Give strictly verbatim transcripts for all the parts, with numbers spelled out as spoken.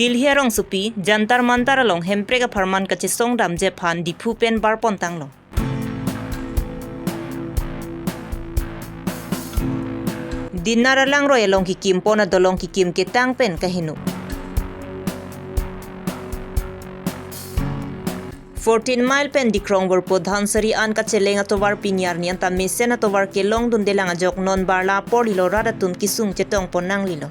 Delhi arongsopi Jantar Mantar along Hemprek apharman kachesong damji aphan Diphu pen barpon tanglo. Dinar alangroi along kikim pon adolong kikim ketang pen kaheno. Fourteen Mile pen Dikrong Borpo Dhansiri an kacheleng atovar pini arni anta mesen atovar kelong dundelang ajok non barla apor lilo rat atum kesung chetong pon nanglilo.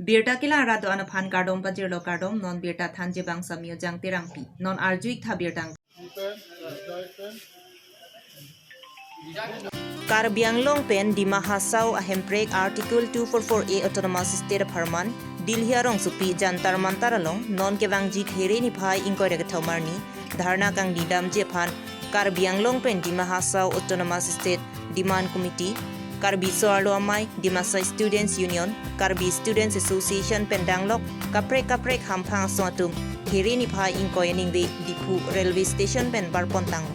Birta kelang rat do-an aphan kardom pajirlo, kardom. Non birta thanji abang Samio Jangterangpi. Non arju-ik tha birta. Karbi Anglong pen Dima Hasao a Hemprek Article two four four A Autonomous State apharman Delhi arongsopi Jantar Mantar along non kevangji There niphai ingkoi ra kethom arni dharna kangdi damji aphan Karbi Anglong pen Dima Hasao Autonomous State Demand Committee, Karbi So-arlo Amei, Dimasa Students Union, Karbi Students Association pen danglok kaprek kaprek hamphang asong atum There niphai ingkoi aningve Diphu Railway Station pen barpon tanglo.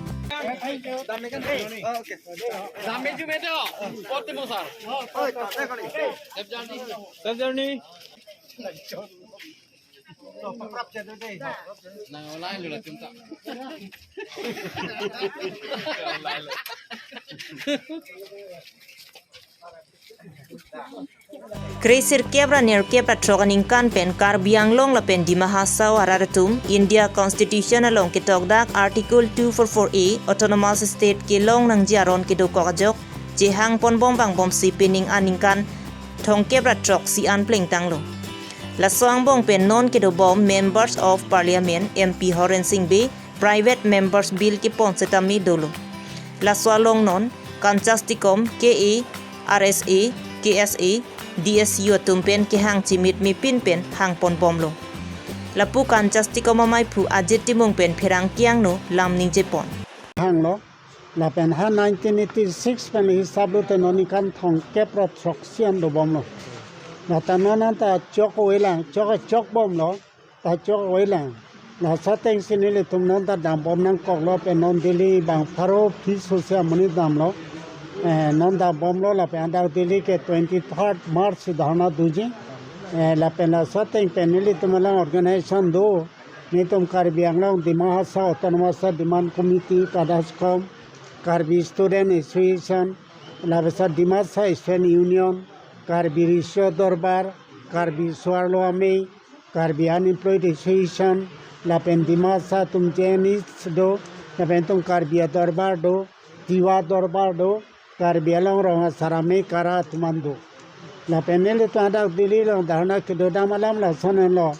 Kre sirkep ra nerkep ra throk aningkan pen Karbi Anglong lapen Dima Hasao arat atum India Constitution along ketokdak Article two four four A Autonomous State kelong nangji aron kedokok ajok chehang ponbom vangbomsi pining aningkan thomkep ra throksi an plengtanglo. Laso angbong pen non kedobom Members of Parliament, M P Horen Sing Bey, Private Members Bill kepon setame dolo. Laso along non Kanchas Tikom, K A R S A, K S A, D S U atum pen kehang chimit mepin pen hangponbomlo. Lapu Kanchas Tikom amaiphu Ajit Timung pen pherangke angno lam ningjepon. Hanglo, lapen ha nineteen eighty-six pen hisap lote non ningkan thomkep ra throksi an dobomlo. Lata non anta chok oilang, chok chokbomlo, ta chok oilang. Laso atengsi nelitum non ta dambom nangkoklo pen non Delhi bang pharo phli sosi amonit damlo. Eh, non dambomlo lapen adak Delhi ke twenty-third March dharna doji. Eh, lapen laso ateng pen nelitum alang organization do. Netum Karbi Anglong Dima Hasao Autonomous Demand Committee, KADHASCOM, Karbi Student Association, labangso Dimasa Student Union, Karbi Riso Dorbar, Karbi So-arlo Amei, Karbi Unemployed Association, lapen Dimasa atum Jainis do, lapen itum Karbi Adorbar do, Tiwa Dorbar do, Karbi Anglong rong asar amei kara atum an do. Lapen nelitum adak Delhi along dharna kedodam alam lason henlo.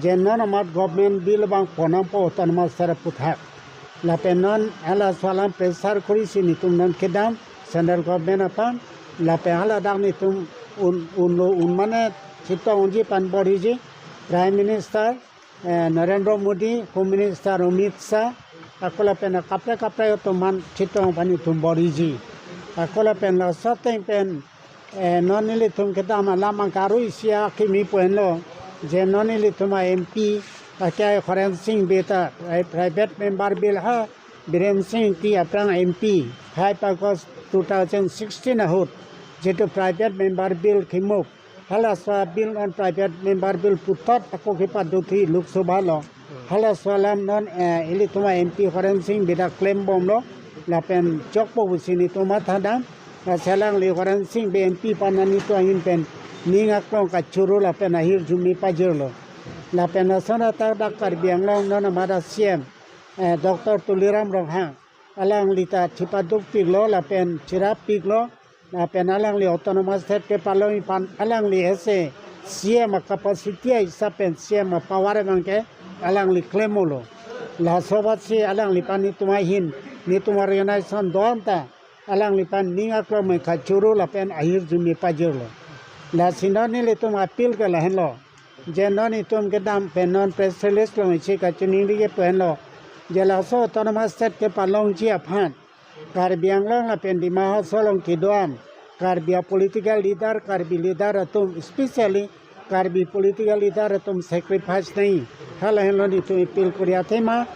Je non amat government bill abang ponnangpo autonomous state aputhak. Lapen non halaso alam pressure korisi netum non kedam central government aphan. Lapen haladak netum un, unlo un mane chetongji aphan boriji Prime Minister eh, Narendra Modi, Home Minister Amit Shah, ako lapen kaprek kaprek atum aphan chetong aphan itum boriji. Ako lapen laso ateng pen, eh, non nelitum kedam alam angkaro isi akimi pu henlo, je non nelitum a M P, akai Horen Sing Bey ta, eh, Private Member Bill ha, Biren Singh Engti aphrang M P, five August two thousand sixteen ahut, jitu Private Member Bill kemuk, halaso a bill non Private Member Bill puthot ako kepadothu Lok Sabha along. Halaso alam non, eh, ilitum a M P Horen Sing Bey ta klembomlo. Lapen chokpo pusi netum mathadam. Lasi alangli Horen Sing Bey M P aphan nelitum ahin pen ning aklong kachoro lapen ahirjume pajirlo. Lapen lason athak dak Karbi Anglong non amat a C M, eh, Doctor Tuliram Ronghang, alangli ta thipadukpiklo lapen chirappiklo, lapen alangli autonomous state kepalongji aphan alangli ese C M a capacity ahisap pen C M a power abang ke alangli klemlo. Laso abatsi alangliphan netum ahin, netum organization do-an ta alangliphan ning aklong me kachoro lapen ahirjume pajirlo. Lasi non nelitum appeal ke lahenlo. Je non itum kedam pen non press release along isi kachiningri ke pu henlo. Je laso autonomous state kepalongji aphan Karbi Anglong lapen Dima Hasao along kedo-an Karbi a political leader, Karbi leader atum, especially Karbi political leader atum sacrifice nangji. Hala henlo netum appeal kori athema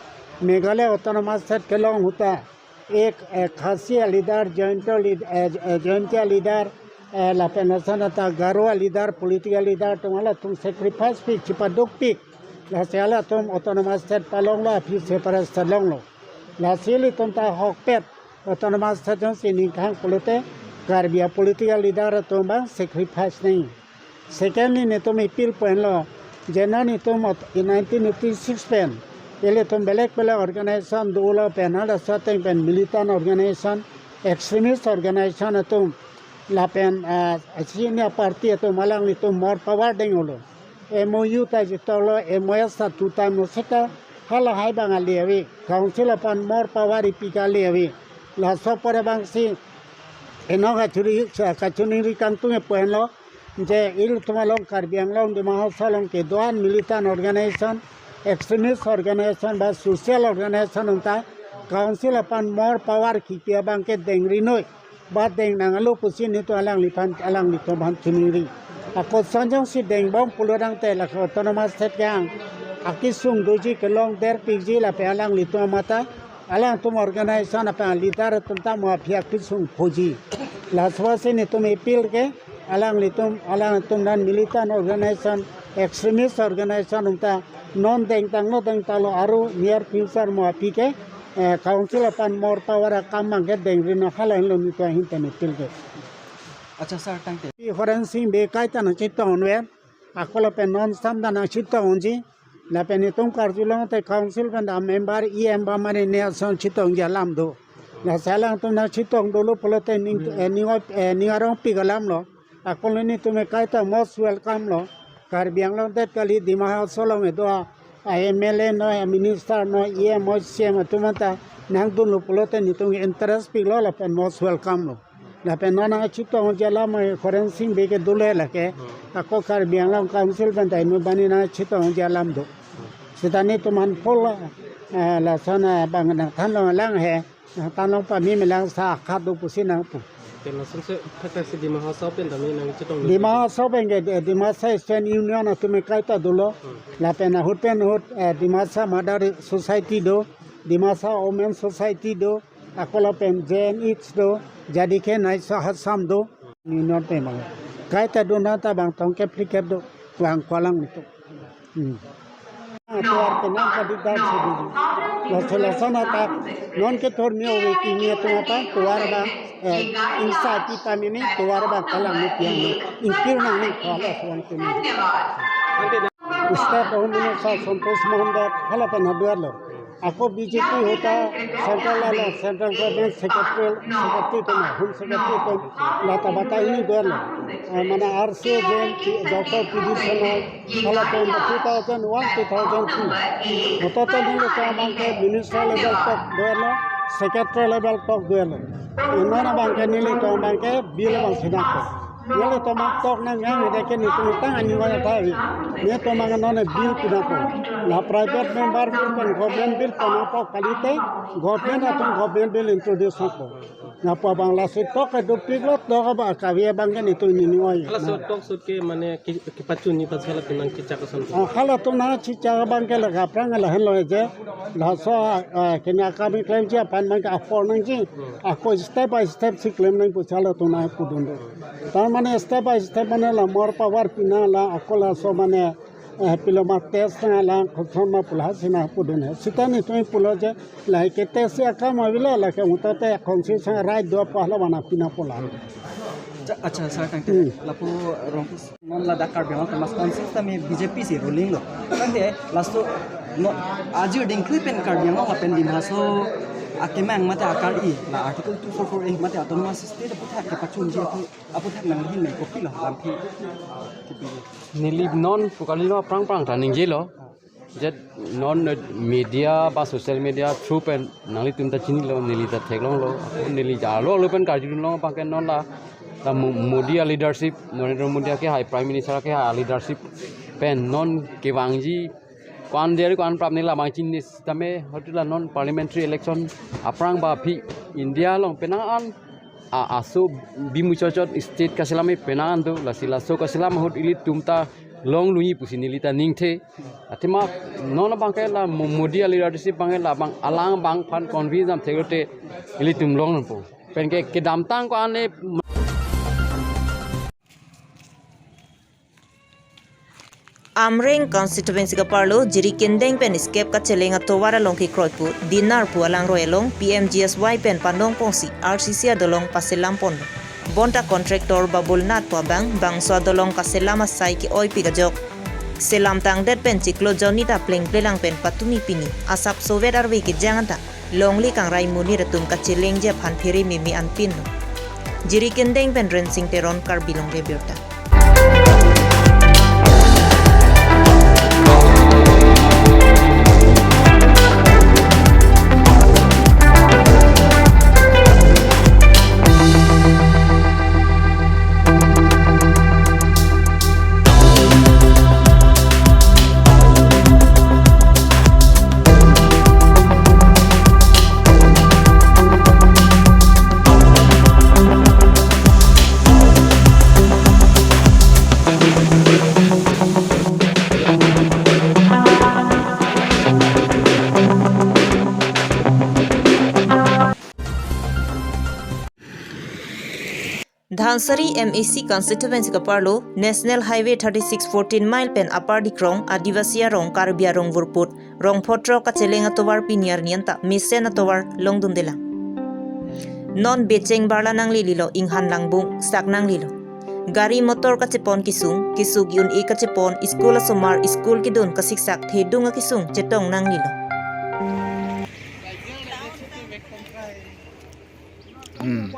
Meghalaya autonomous state kelong ahut ta ek, eh, Khasi a leader, Jaintia lead-, eh, eh, Jaintia leader, Eh, lapen lason ta Garo leader, political leader atum halatum sacrifice pik, chipaduk pik. Lasi halatum autonomous state palonglo, aphi separate state longlo. Lasi ilitum ta ahokpet autonomous state jongsi ningkang pulote Karbi a-political leader atum abang sacrifice nangji. Secondly, netum appeal pen lo, je non itum ot-, in nineteen eighty-six pen ilitum belek belek organization dolo pen, halaso ateng pen militant organization, extremist organization atum, lapen, ah, senior party atum alanglitum more power denglo. M O U ta jitolo, M O S ta tu time lo seta, halahai abang ale ave, council aphan more power ipik ale ave. Laso apor abangsi inut kachuri, kachiningri kangtung pen lo, je ilitum along Karbi Anglong Dima Hasao along kedo-an militant organization, extremist organization ba social organization atum ta council aphan more power kipi abangke dengri noi, ba deng nanglo pusi netum alangliphan, alanglitum aphan chiningri. Ako sanjang si dengbom pulo tangte lake autonomous state kehang akesung doji, kelong derpikji, lapen alanglitum amat ta alangtum organization aphan leader atum ta mo aphi akesung phoji. Laso apotsi netum appeal ke, alanglitum, alangtum non militant organization, extremist organization atum ta non dengtang, non dengtanglo, aru near future mo aphi ke, eh, council aphan more power akam abangke dengri nang, hala henlo netum ahin pen appeal ke. Acha sir, tangte. Pi Horensing Bey kaita nangchetongve, ako lapen non sam ta nangchetongji, lapen itum karjulong te council pen ta member E M ba mane ne ason chetongji alam do. Lasi alangtum nangchetong dolo pulote ning, eh, ning, eh, ning arong pik alam lo. Ako netum kaita most welcome lo. Karbi Anglong det kali, Dima Hasao along kedo a M L A noi, a minister noi, E M noi, C M atum ta nangdunlo pulote netum interest piklo lapen most welcome lo. Lapen non nangchetongji alam, eh, Horensing Bey ke dolo lake. Ako Karbi Anglong Council pen ta inut bani nangchetongji alam do. Seta netum aphan pol, eh, lason abang nangthanlong lang he. Nangthanlong pame me lang sa akhat do pusi nangpu. Te lasonsi thakthak si Dima Hasao pen tame nangchetong. Dima Hasao pen ke, eh, Dimasa Student Union atum kaita dolo. Hmm. Lapen ahut pen ahut, eh, Dimasa Mother Society do, Dimasa Women Society do, ako lapen J N H do, Jadikhe Naiso Assam do, union pen abang. Kaita do, non ta bang tongkep phlikep do, vang kolang itu. Hmm. Atuar ke nang kadikdar si do. Laso lason atak non kethur mi ove kimi atum aphan tovar abang, eh, insa ti pamini tovar abang kalang ni piang ni. Ingkir nangji ko laso abang kimi. State Home Minister Santosh Mohan Deb hala pen haduar lo. Ako B J P ahut ta central along, central government secretary, secretary pen, home secretary pen, lata bata hini duar lo. Eh, mane R C A J, Doctor P D Sonoy, hala pen two thousand one, two thousand two. Hoto ta nelitum abangke minister level tok duar lo, secretary level tok duar lo. Inut abangke nelitum abangke bill abang sinak ko. Nelitum abang tok nang yang ide ke netum tang ani waya thavi. Netum abang non bill pinapon. La private member bill pen government bill panapok kalite, government atum government bill introduce nangpo. Nangpo abang lasi tok ke dopik lo, tok abang kave abangke netum nini oi. Hala so tok sut ke mane ki, kepachunji aphan hala atum nangkechak ason. Ah, hala atum nangkechak abangke la aphrang lahenlo je. Laso, ah, kena kami claim ji aphan abangke apor nangji. Ako step by step si claim nang pu hala atum nangpudun do. Tar mane step by step mane la more power pinang, la ako laso mane, eh, piloma test nang, la koson ma pu lasi nangpudun he. Seta netum pulo je la ke test akam avelo, lake unta te constitution right do pu hala mane pinang pu la. Acha, acha, sir, tangte. Hmm. Lapu Rongkus. Non ladak Karbi Anglong Autonomous Council tame B J P si ruling lo. Tangte last to no, ajir dingkhui pen Karbi Anglong lapen Dima Hasao akemang mate akar-i la Article two four four A mate autonomous state aphuthak kepachunji aphu, aphuthak nanghin nang kopilo lampi. Neli non pu kalilo, aphrang aphrang ta ningjelo. Je non media ba social media through pen nanglitum ta chinilo, neli ta theklonglo, ako neli ja lo lo pen karjulong abangke non la, la Mo-, Modi a leadership, Narendra Modi akehai, Prime Minister akehai a leadership pen non kevangji ko-an der ko-an prap neli labang chinine sitame, hotu la non parliamentary election aphrang ba aphi India along penang an a, aso bimu chochot state kaselam penang an do, lasi laso kaselam ahut ilitum ta longlunji pusi neli ta ningthe. Athema non abangke la Mo-, Modi a leadership abangke labang alang abang aphan convince dam theklote ilitum longpo. Penke kedamtang ko-an le Amreng constituency kaparlo Jirikindeng pen Skep kacheleng atovar along kekroi pu Dinar pu alangroi along P M G S Y pen panong ponsi R C C adolong paselam ponlo. Bonta contractor Babulnath pu abang bangso adolong kaselam asai ke-oipik ajok selam tangdet pen chiklo jonni ta plengplelang pen patumi pini asap sovet arve kejang anta longle kangrai monit atum kacheleng jep han phere meme anpinlo. Jirikindeng pen Rensing Teron, Karbi Longri Abirta. Dhansiri M A C constituency kaparlo National Highway thirty-six fourteen mile pen Upper Dikrong Adivasi arong Karbi arong vurput rong photro kacheleng atovar pini arni anta mesen atovar longdundelang. Non becheng barla nanglelilo, inghan langbung sak nanglelo. Gari motor kachepon kesung, kesuk un-e kachepon, school asomar school kedun kasiksak thedung akesung chetong nanglelo. Hmm.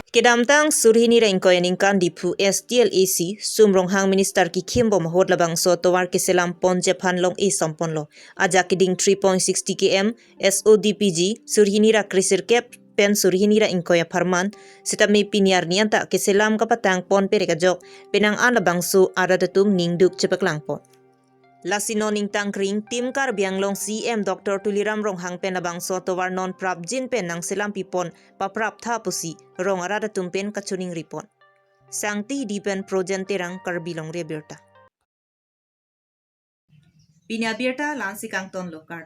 Kedamtang surhini ra ingkoi aningkan Diphu S T L A C Sum Ronghang minister kekhim bom ahut labangso atovar keselam pon jep han long-e som ponlo. Ajak keding three point sixty K M S O D P G surhini ra kresirkep pen surhini ra ingkoi apharman sitame pini arni anta keselam kapatang pon perek ajok penang an labangso arat atum ningduk chepaklang pon. Lasi non ingtang kring Team Karbi Anglong C E M Doctor Tuliram Ronghang pen labangso atovar non prapjin pen nangselam pipon papraptha pusi rong arat atum pen kachiningri pon. Sangti Hidi pen Projen Terang, Karbi Longri Abirta. Pini abirta la-ansi kangtonlo, kardom.